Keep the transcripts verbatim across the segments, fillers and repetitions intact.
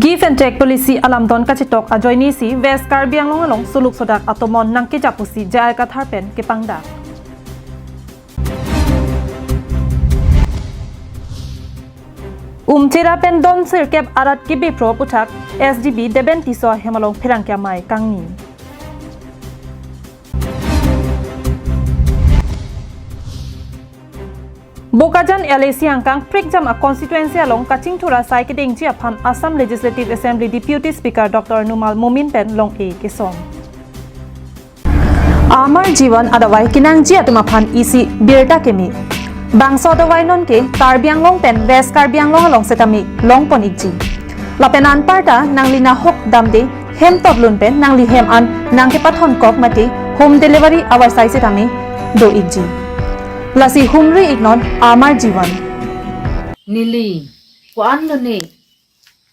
Give and take policy alamdon kachetok ajoinesi West Karbi Anglong along suluk sodak atomon nangkejap pusi J I Kathar pen kepangdak. Umchera pen don sirkep arat kebephro aputhak S D B Deben Tisso ahem along pherangke amei kangni. Bokajan L A C angkang prekjam a constituency along kachingthur asai kedengji aphan Assam Legislative Assembly Deputy Speaker Doctor Numal Momin pen long-e kesom. Amar Jiwan adawai kenangji atum aphan isi birta keme. Bangso adawai nonke Karbi Anglong pen West Karbi Anglong along setame longpon ikji. Lapen anparta nangli nahok damde hem totlun pen nangli hem an nangkepathonkok mate home delivery avarsai setame do ikji. Lasi humri iknon Amar Jiwan. Neli ko-an lone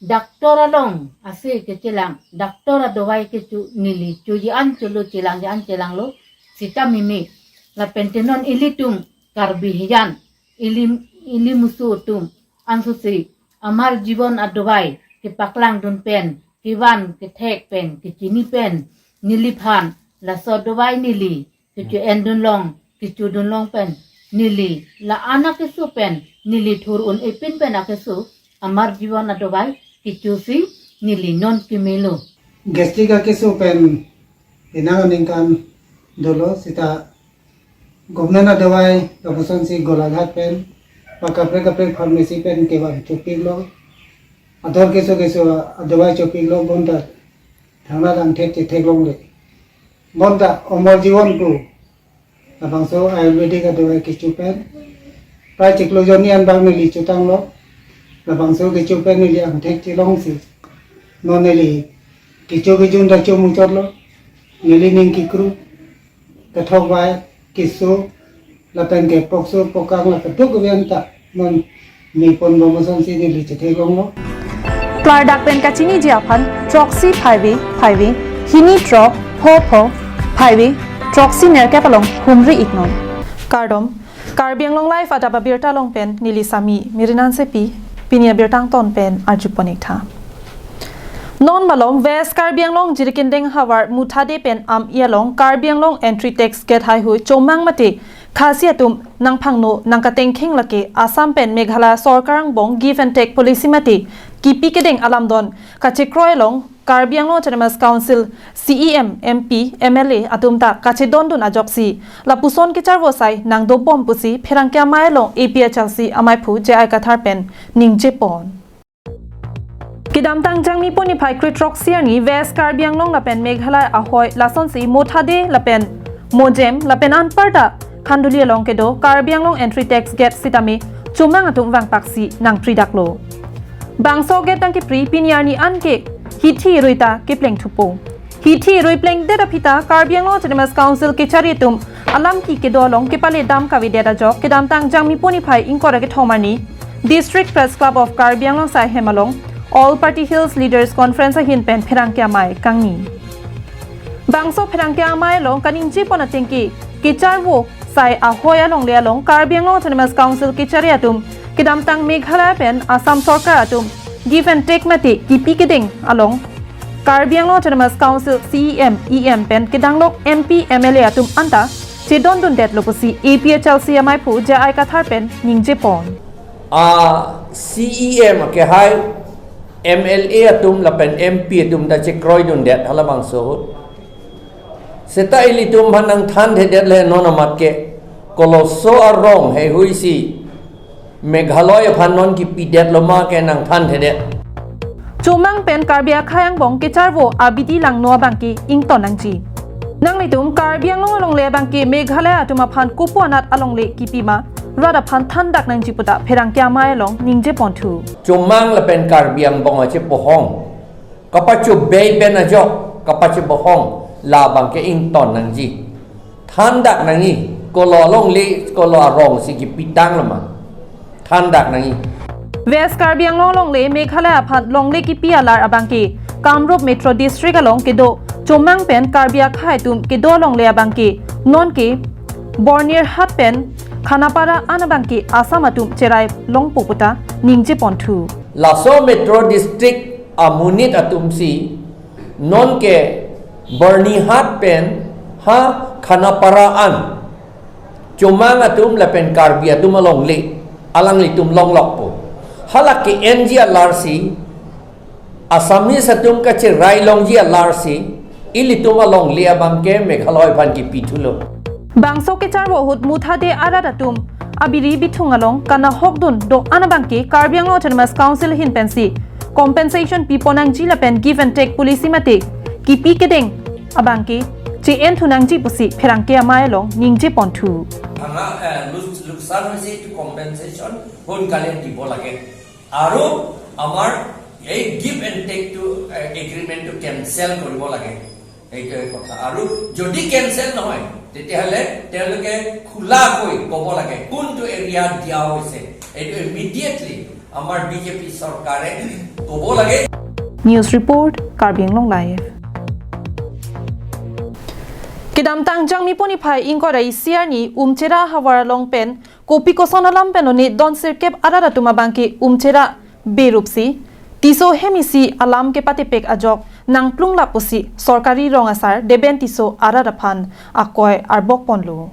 doctor along ase kechelang, doctor adawai kecho neli choji an cholo, chelangji an chelanglo sita meme. Lapen te non ilitum Karbi hijan, ili, ili musu atum ansose Amar Jiwan adawai kepaklangdun pen, kevan kethek pen, kechini pen, neliphan laso adawai neli kecho-endun long, kechodun long pen neli la-an akeso pen neli thur un-e pin pen akeso Amar Jiwan adawai kechosi neli non kemelo. Gastric akeso pen penang aningkan dolo sita government adawai lapusonsi Golaghat pen pa kaprek kaprek pharmacy pen kevan chopiklo. Ador keso keso adawai chopiklo bonta thangnatthu angthek chetheklongle. Bonta Amar Jiwan pu labangso Ayurvedic adawai kecho pen prai chiklo jonni an bang neli chotanglo. Labangso kecho pen neli angthek chelongsi non neli kecho kejun ta chomuchotlo. Neli ning kekru, kethok vai, keso, lapen ke pokso, pokang, lapen duk avian ta non mepon bom asonsi neli chetheklonglo. Klardak pen kachiniji aphan throksi phaivi phaivi, hini throk pho pho, phaivi throksi nerkep along humri iknon. Kardom, Karbi Anglong Live adap abirta along pen neli Sami Mirinan Sepi, pini abirta angton pen arjupon iktha. Non malom West Karbi Anglong Jirikindeng havar Muthade pen Am-i along Karbi Anglong entry tax gate haihui chomang mate Khasi atum nangphangno nangkatengkheng lake Assam pen Meghalaya sorkar angbong give and take policy mate kipi kedeng alamdon kachekroi along Karbi Anglong Autonomous Council C E M, M P, M L A atum ta kachedondun ajoksi lapuson kecharvo asai nangdobom pusi pherangke amei along A P H L C ameiphu J I Kathar pen ningjepon. Kedamtang Jangmi pon niphai kre throksi arni West Karbi Anglong lapen Meghalaya ahoi lasonsi Muthade lapen Mojem lapen anparta Khanduli along kedo Karbi Anglong entry tax gate sitame chomang atum vangpaksi nangpridaklo. Bangso gate nangkepri pini arni anke hithi rui ta kepleng thupo. Hithi rui plengdet aphi ta Karbi Anglong Autonomous Council kechari atum alamki kedo along kepale dam kavedet ajok kedamtang Jangmi pon niphai ingkoi ra kethom arni District Press Club of Karbi Anglong asai hem along All Party Hills Leaders Conference ahin pen pherangke amei kangni. Bangso pherangke amei along kaningjepon atengke kecharvo asai ahoi alongle along Karbi Anglong Autonomous Council kechari atum kedamtang Meghalaya pen Assam sorkar atum give and take mate kipi kedeng along Karbi Anglong Autonomous Council C E M, E M pen kedanglok M P, M L A atum anta chedondundetlo pusi A P H L C ameiphu J I Kathar pen ningjepon. A C E M akehai M L A atum lapen M P atum ta chekroidundet halabangso ahut. Seta ilitum aphan nangthanthedet le non amat ke koloso arong heihui si Meghalaya aphan non kipidetlo ma ke nangthanthedet. Chomang pen Karbi akhei angbong kecharvo abidi langno abangke ington nangji. Nanglitum Karbi Anglong alongle abangke Meghalaya atum aphan kopu anat alongle kipi ma rat aphan thandak nangji puta pherangke amei along ningjeponthu. Chomang lapen Karbi angbong achepohong, kapachobei pen ajok kapachebohong labangke ington nangji. Thandak nangji, kolo alongle, kolo arong si kipitanglo ma. Thandak nangji. West Karbi Anglong alongle Meghalaya aphan longle kipi alar abangke Kamrup Metro District along kedo Chomang pen Karbi akhei atum kedo alongle abangke nonke Bornirhat pen Khanapara an abangke Assam atum cherai longpo puta ningjeponthu. Laso Metro District amonit atumsi nonke Byrnihat pen ha Khanapara an Chomang atum lapen Karbi atum alongle alanglitum longlokpo. Hala ke-enji alarsi, Assamese atum kacherai longji alarsi, ilitum alongle abangke Meghalaya aphan kipithulo. Bangso kecharvo ahut muthade arat atum abiri bithung along kanahokdun do-an abangke Karbi Anglong Autonomous Council ahin pensi compensation piponangji lapen give and take policy mate kipi kedeng abangke che-enthu nangji pusi pherangke amei along ningjeponthu. Thana, eh, luk-, luksan hoise, এইটো compensation সোনকালে দিব লাগে। আৰু আমাৰ এই give and take টো, এ, agreement টো cancel কৰিব লাগে, এইটোৱে কথা। আৰু যদি cancel নহয়, তেতিয়াহ'লে তেওঁলোকে খোলাকৈ ক'ব লাগে কোনটো এৰিয়া দিয়া হৈছে। এইটো immediately আমাৰ বিজেপি চৰকাৰে ক'ব লাগে। News report, Karbi Anglong Live. Kedamtang Jangmipo niphai ingkoi ra isi arni Umchera havar along pen kopi koson alam pen lone don sirkep arat atum abangke Umchera berupsi Tisso hem isi alam kepatepek ajok nangplunglap pusi sorkari rong asar Deben Tisso arat aphan akoi arbokponlo.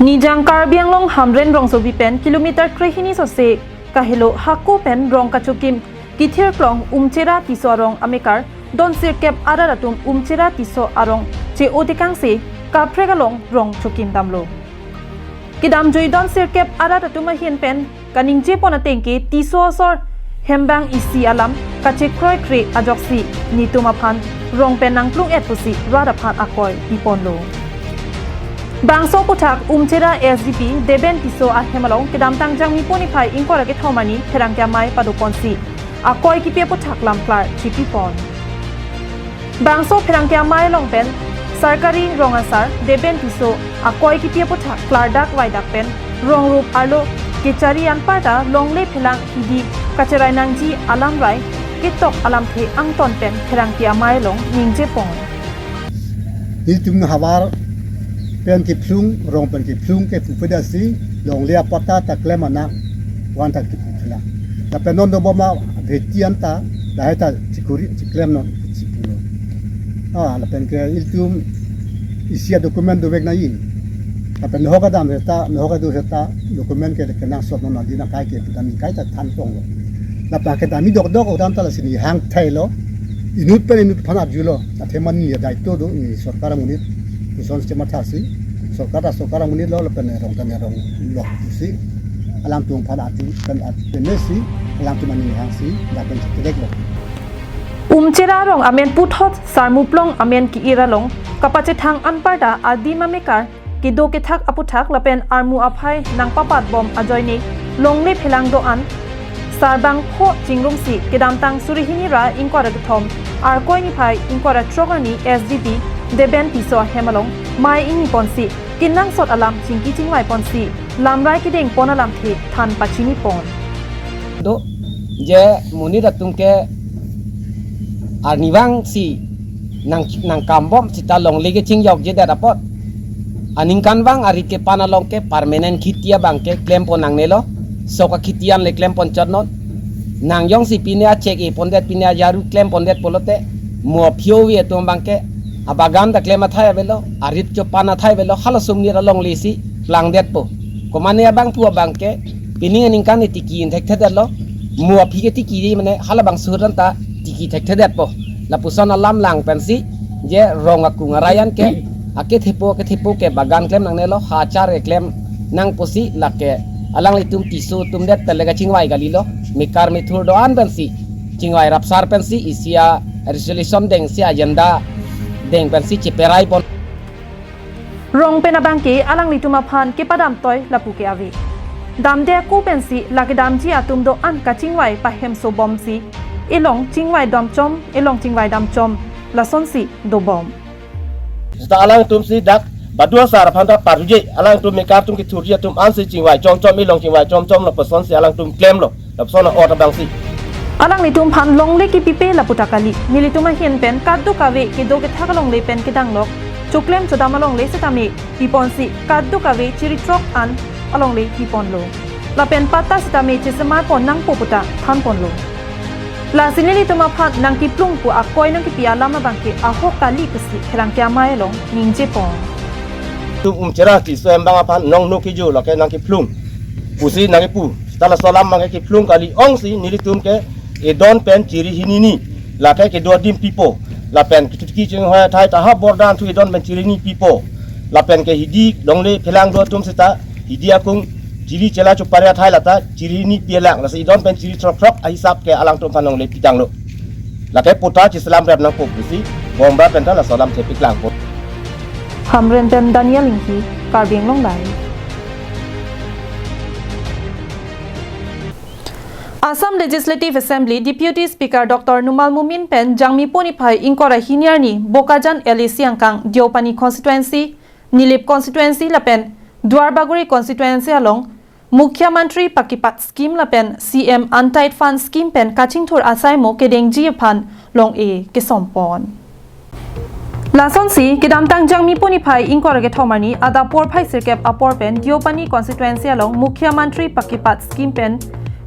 Nijang Karbi Anglong Hamren rongsopi pen kilometer krehini sose kahelo hako pen rong kachokim kithirklong Umchera Tisso arong amekar don sirkep arat atum Umchera Tisso arong che-o tekangsi kaprek along rong chokim damlo. Kedamjui don sirkep arat atum ahin pen kaningjepon atengke Tisso asor hembang isi alam kachekroikre ajoksi netum aphan rong pen nangplung-et pusi rat aphan akoi piponlo. Bangso aphuthak Umchera S D P Deben Tisso ahem along kedamtang Jangmipo niphai ingkoi ra kethom arni pherangke amei padoponsi akoi kipi aphuthak lam klar chipipon. Bangso pherangke amei along pen sorkari rong asar Deben Tisso akoi kipi aphuthak klardak vaidak pen rong rup arlo kechari anparta longle phelang hidi kacherai nangji alamrai ketok alamthe angton pen pherangke amei along ningjepon. Ilitum havar pen kephlung, rong pen kephlung ke pupedet si longle apatta ta klem anang, wan ta kipu phelang. Lapen non dobom abheti anta lahai ta chikuri chiklem non chipulo. Ah, lapen ke ilitum isi adocument dovek nangji. Lapen nahok adam seta, nahok adu seta document ke kenangsot non adi nangkai ke kedam kaita thanponglo. Lapen kedam dokdok odam ta lasi nihang thailo. Inut pen inut aphan arjulo. Athe mane ya daito do, ni sorkar amonit, puson si mathasi, sorkar ta sorkar amonitlo, lapen rong ta rong lok si, alangtum aphan arju pen at pensi, alangtum mane hangsi, lapen si kedeklo. Umchera rong amen puthot Sarmuplong amen ki-ir along kapachethang anparta adim amekar kedo kethak aphuthak lapen armu aphai nangpapatbom ajoine longle phelang do-an sarbang pho chingrumsi kedamtang suri hini ra ingkoi ra kethom Arkoi niphai ingkoi ra throk arni S D P Deben Tisso ahem along mei ingniponsi kenangsot alam chingki chingvaiponsi lamrai kedengpon alamthe than pachinipon. Do je monit atum ke arnivang si nang nangkambom seta longle kechingjokjedet apot aningkanvang arit kepan along ke permanent kheti abangke klempon nangnelo. Sok akheti anle klempon chotnon. Nang jongsi pine achek-e pondet, pine ajaru klem pondet pulote mo aphi ove atum abangke abagan ta klem athai avelo, arit chopan athai avelo, hala sumnir alongle si klangdetpo. Komane abangphu abangke pining aningkan ne tiki inthekthedetlo. Mo aphi ke tiki di mane halabangso atum ta tiki thekthedetpo. Lapuson alam lang pensi je rong akung arayan ke akethepo akethepo ke bagan klem nangnelo, ha achar keklem nang pusi lake alanglitum Tisso atum det pen le kachingvai kalilo, mekar methur do-an pensi chingvai rapsar pensi isi a-resolution dengsi agenda deng pensi cheperaipon. Rong pen abangke alanglitum aphan kepadamtoi lapu ke ave. Damde ako pensi lake damji atum do-an kachingvai pahemsobomsi elong chingvai damchom, elong chingvai damchom lasonsi dobom. Seta alangtum si dak Badu asar aphan ta paruje, alangtum mekar atum kethurji atum ansi chingvai chomchom, elong chingvai chomchom lapuson si alangtum klemlo, lapuson a-ot abangsi. Alanglitum aphan longle kipipe lapu ta kali, nelitum ahin pen kadokave kedo kethak alongle pen kedanglok, choklem chodam alongle setame piponsi kadokave chiri throk an alongle piponlo. Lapen patta setame chesemarpon nangpo pu ta thanponlo. Lasi nelitum aphan nangkeplung pu akoi nangkepi alam abangke ahok kali pusi pherangke amei along ningjepon. Tum um chera ti so embang aphan nong no kejo lake nangkeplung pusi nangkepu. Seta laso alam abangke keplung kali ongsi nelitum ke edon pen chiri hini ni lake kedo adim pipo. Lapen ketutki cheng hoi athai ta ha bordan thu edon pen chiri ni pipo. Lapen ke hidi longle phelang do atum seta hidi akung chiri chela chupare athai lata chiri ni pilang. Lasi edon pen chiri throk throk ahisap ke alangtum aphan longle pitanglo. Lake pota chiselam rep nangpo pusi Bombay pen ta laso alam chepiklangpo. Hamren pen Daniel Ingti, Karbi Anglong Live. Assam Legislative Assembly Deputy Speaker Doctor Numal Momin pen Jangmipo niphai ingkoi ra hini arni Bokajan L A C angkang Deopani constituency, Nilip constituency lapen Duarbagori constituency along Mukhyamantri Pakipat Scheme lapen C M Untied Fund Scheme pen kachingthur asaimo kedengji aphan long-e kesompon. Lasonsi kedamtang Jangmipo niphai ingkoi ra kethom arni adap porphai sirkep apor pen Deopani constituency along Mukhyamantri Pakipat Scheme pen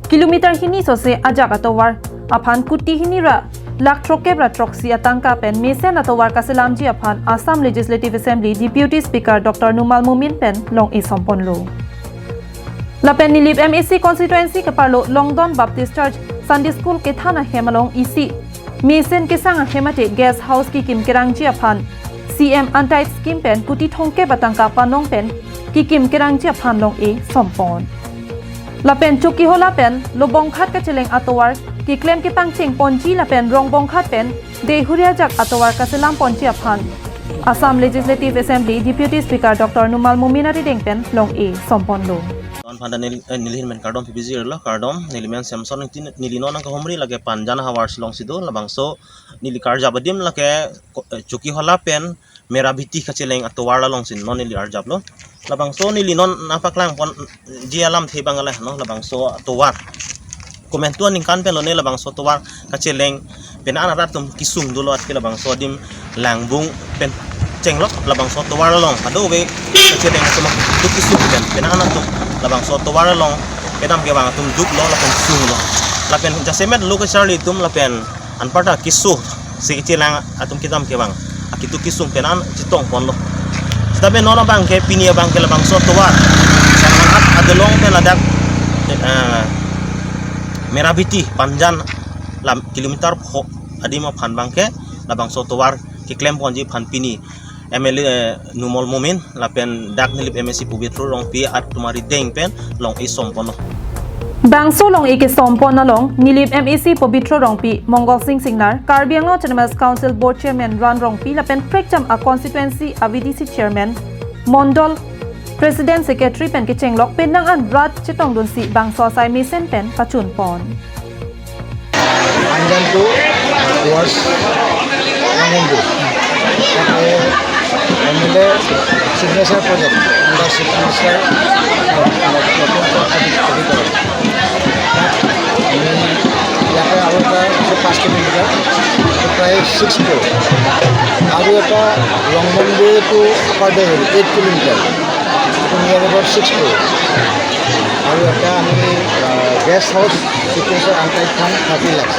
kilometer hini sose ajak atovar aphan kuti hini ra lakh throkkep ra throksi atangka pen mesen atovar kaselamji aphan Assam Legislative Assembly Deputy Speaker Doctor Numal Momin pen long-e somponlo. Lapen Nilip M A C constituency keparlo Longdon Baptist Church Sunday School kethan ahem along isi mesen kesang ahem mate guest house kikim kerangji aphan C M Untied Scheme pen kuti thomkep atangka panong pen kikim kerangji aphan long-e sompon. Lapen Chokihola pen Lobongkhat kacheleng atovar keklem kepangcheng ponji lapen Rongbongkhat pen Dehuri ajak atovar kaselam ponji aphan Assam Legislative Assembly Deputy Speaker Doctor Numal Momin arideng pen long-e somponlo. Non phan ta neli, eh, neli ahin pen kardom pipiji rilo, kardom, neli men Samson Ingti, neli non nangkahumri lake Panjan havar alongsi do, labangso neli karjap adim lake ko-, eh, Chokihola pen Merabhiti kacheleng atovar alongsi non neli arjaplo. Labangso neli non nangpaklang ponji alamthe abang lahelo, labangso atovar. Komantu aningkan pen lone labangso atovar kacheleng pen an arat atum kesung dolo atke labangso adim Langbung pen chenglok labangso atovar along kadokave kacheleng atum duk kesung pen pen an atum labangso atovar along kedam kevang atum duklo lapen sunglo. Lapen jasemet lo kacharli atum lapen anparta keso si kacheleng atum kedam kevang akitu kesung pen an chetong ponlo. Seta pen non abangke pini abangke labangso atovar Sarmanhat adolong pen ladak, eh, Merabhiti Panjan lam kilometer pho adim aphan abangke labangso atovar keklem ponji aphan pini M L A, eh, Numal Momin lapen dak Nilip M A C Pobitro Rongpi atum arideng pen long-e somponlo. Bangso long-e kesompon along Nilip M A C Pobitro Rongpi, Mongol Sing Singnar, Karbi Anglong Autonomous Council Board Chairman Ran Rongpi lapen prekjam a constituency a V D C Chairman, Mondol President Secretary pen kechenglok penang an rat chetongdunsi bangso asai mesen pen pachunpon. Panjan to towards Langbung. তাতে M L A signature project, under signature, uh, uh, uh, uh, uh, uh, uh, আমি ইয়াতে আৰু এটা আছে পাঁচ কিলোমিটাৰ, প্ৰায় ছিক্স ক্ৰ'ৰ। আৰু এটা Langbung to Upper Dehuri, eight kilometre, near about six crore. আৰু এটা আমি, আহ, গেষ্ট হাউচ, চিকিৎসা untied fund thirty lakh.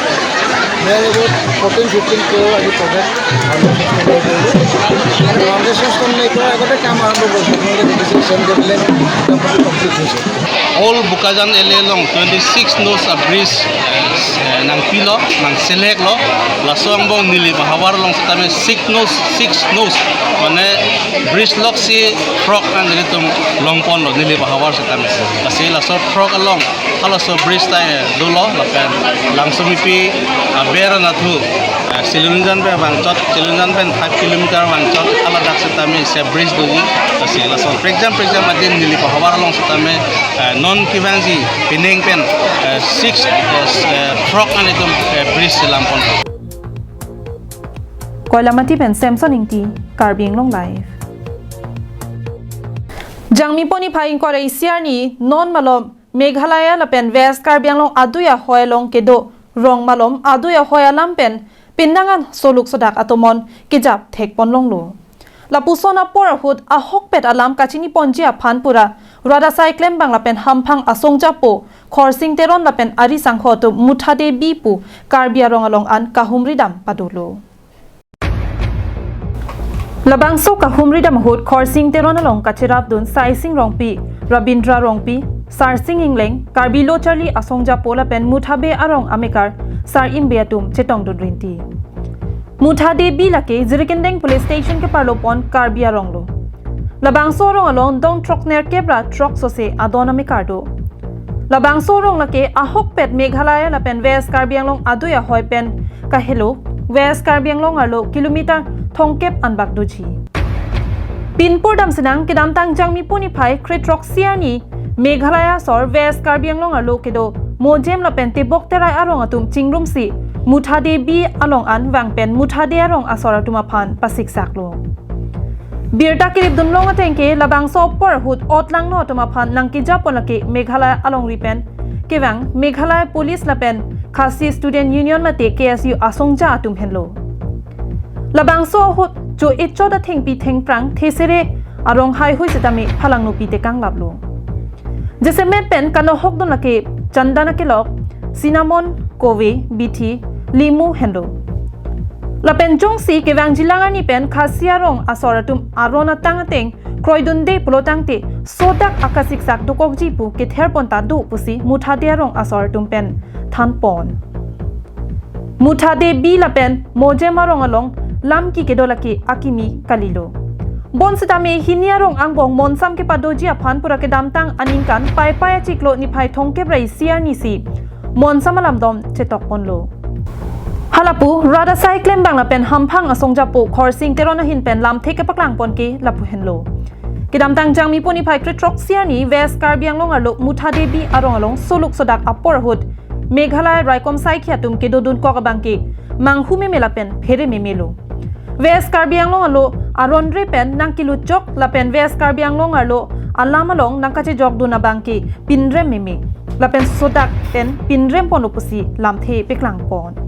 Near about fourteen fifteen crore আমি প্ৰজেক্ট ফাউণ্ডেশ্যন ষ্টেজ কৰিলোঁ। আমি ফাউণ্ডেশ্যন ষ্টেজ নাই কৰা আগতে কাম আৰম্ভ কৰিছোঁ। আপোনালোকে দেখিছে, চেণ্ট গেটলেণ্ড মোটামুটি কমপ্লিট হৈছে। All Bokajan area along twenty six nos a bridge, eh, nangpilo, nangseleklo, laso angbong Nilip ahavar along setame six nos, six nos, mane bridge loksi throk an nelitum longponlo Nilip ahavar setame. Lasi laso throk along halaso bridge ta, eh, dolo, lapen Langsomipi, ah, aber anatthu, eh, Silunjan pen vangchot, Silunjan pen five kilometer vangchot, haladak setame isi bridge doji. Lasi laso prekjam prekjam adim Nilip ahavar along setame, eh, non kevangji pining pen, eh, six, eh, s-, eh, throk an itum, eh, bridge selamponlo. Koilamati pen Samson Ingti, Karbi Anglong Live. Jangmipo niphai ingkoi ra isi arni non malom Meghalaya lapen West Karbi Anglong adui ahoi along kedo rong malom adui ahoi alam pen penang an soluk sodak atomon kejap thekponlonglo. Lapuson apor ahut ahokpet alam kachiniponji aphan pura rat asai klembang lapen hamphang asongjapo Khorsing Teron lapen ari sangho atum Muthade Bi pu Karbi arong along an kahumridam padolo. Labangso kahumridam ahut Khorsing Teron along kacherapdun Saising Rongpi, Rabindra Rongpi, Sarsing Ingleng, Karbi Lo Charli Asongjapo lapen Muthade arong amekar Sar Imbe atum chetongdun rinti. Muthade Bi lake Jirikindeng Police Station keparlo pon Karbi arong lo. Labangso arong along dong throknerkep ra throk sose adon amekar do. Labangso arong lake ahokpet Meghalaya lapen West Karbi Anglong adui ahoi pen kahelo, West Karbi Anglong arlo kilometer thomkep anbak doji. Pinpur damsinang kedamtang Jangmi puni phai kre throksi arni Meghalaya asor West Karbi Anglong arlo kedo Mojem lapen Tebok Terai arong atum chingrumsi Muthade Bi along an vang pen Muthade arong asor atum aphan pasiksaklo. Birta kiripdun long ateng ke labangso apor ahut otlangno atum aphan nangkejapon lake Meghalaya alongri pen kevang Meghalaya Police lapen Khasi Student Union mate K S U asongja atum henlo. Labangso ahut jo echot athengpi thengphrang thesere arong haihui setame phalangnopi tekang laplo. Jasemet pen kanohokdun lake chandan akelok, cinnamon, kove, bithi, limu henlo. Lapen jongsi kevang jilang arni pen Khasi arong asor atum aron atang ateng kroidunde pulo tangte sodak akasiksak dokokji pu kether pon ta do pusi Muthade arong asor atum pen thanpon. Muthade Bi lapen Mojem arong along lam ki kedo lake akimi kalilo. Bonsitame hini arong angbong monsam kepadoji aphan pura kedamtang aningkan Paipai achiklo niphai thomkep ra isi arnisi monsam alamdom chetokponlo. Halapu rat asai klembang lapen hamphang asongjapo Khorsing Teron ahin pen lamthe kepaklangpon ke lapu henlo. Kedamtang Jangmi puni phai kre throksi arni West Karbi Anglong arlo Muthade Bi arong along soluk sodak apor ahut Meghalaya raikom saikhi atum kedodunkok abang ke manghu meme lapen phere memelo. West Karbi Anglong arlo aron re pen nangkelutjok lapen West Karbi Anglong arlo alam along nangkachejokdun abang ke pinrem meme lapen sodak pen pinrem ponlo pusi lamthe peklangpon.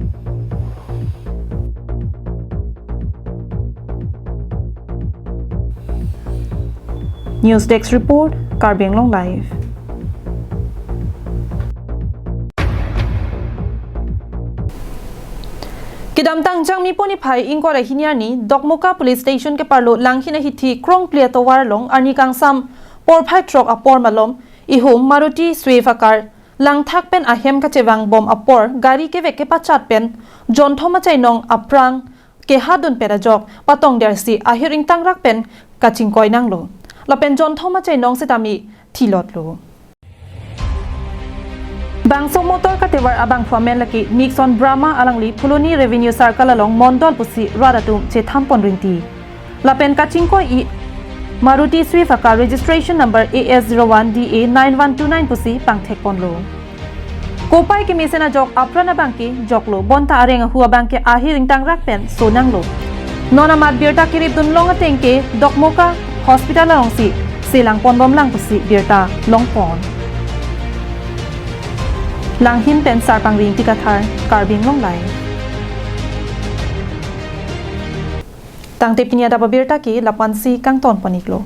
News Desk Report, Karbi Anglong Live. Kedamtang Jangmi puni phai ingkoi ra hini arni Dokmoka Police Station keparlo Langhin ahithi krongpli atovar along arni kangsam porphai throk apor malom ihum Maruti Swift akar langthak pen ahem kachevangbom apor gari kevek kepachat pen jonthom achainong aphrang kehadun pen ajok patongdersi ahir ingtangrak pen kachingkoi nanglo. Lapen jonthom achainong setame thilotlo. Bangso motor katevar abangphu amen lake Nixon Brahma, alangli Phuloni Revenue Circle along Mondol pusi rat atum chethanpon rinti. Lapen kachingkoi-i Maruti Swift akar registration number A S zero one D A nine one two nine pusi pangthekponlo. Kopai kemesen ajok apran abang ke joklo, bonta areng ahu abang ke ahir ingtangrak pen so nanglo. Non amat birta kiripdun long ateng ke Dokmoka Hospital alongsi selangponbomlang pusi birta longpon. Langhin pen Sarpangri Ingti Kathar, Karbi Anglong Live. Tangte pini adap abirta ke lapu-ansi kangtonpon-iklo.